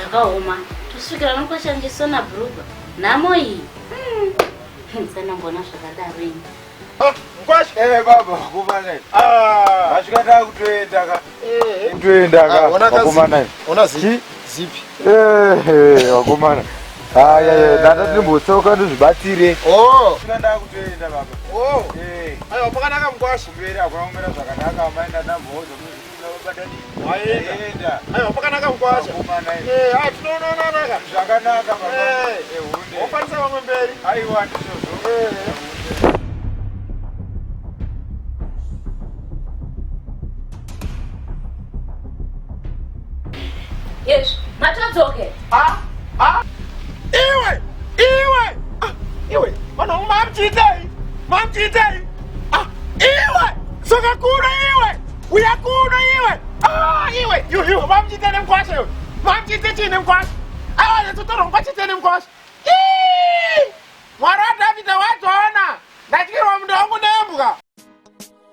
Zvakaoma. Tosvikira nokwasha ndisona bhurugwa. Nhamo iyi. Tsanangona zvakadaro ini. Mkwasha. Eh baba, vakomana. Ah. Vasvika takutoenda ka. Eh. Kutoenda ka. Ah, ona ka Vakomana. Ona zipi. Chi? Zipi. Eh, vakomana. Aya, ya, ndanda ndimbotsauka ndizvibatsire. Oh. Svika ndakutoenda baba. Oh. Eh, Aiwa pakanaka mkwasha. kumberi hakuna kumira zvakanaka amai ndandamboudza kuti baba dadi. Waenda. Enda. Aiwa pakanaka mkwasha. Vakomana. Eh, ah tinoonana ka. Zvakanaka baba. Eh. Eh, hunde. Wofanisa vamwe mberi. Aiwa ndizvozvo. Eh. Yes, matodzoke. Ah. Ah. Iwe. Iwe. Ah, iwe. Vanhu mamuchiitei? Mamuchiitei? Ah, iwe. Soka kuno iwe. Uya kuno iwe. Ah, iwe. Iwe iwe mamuchiitei nemkwasha iwe. Mamuchiitei chii nemkwasha? Aiwa, totorwa mkwasha chii nemkwasha?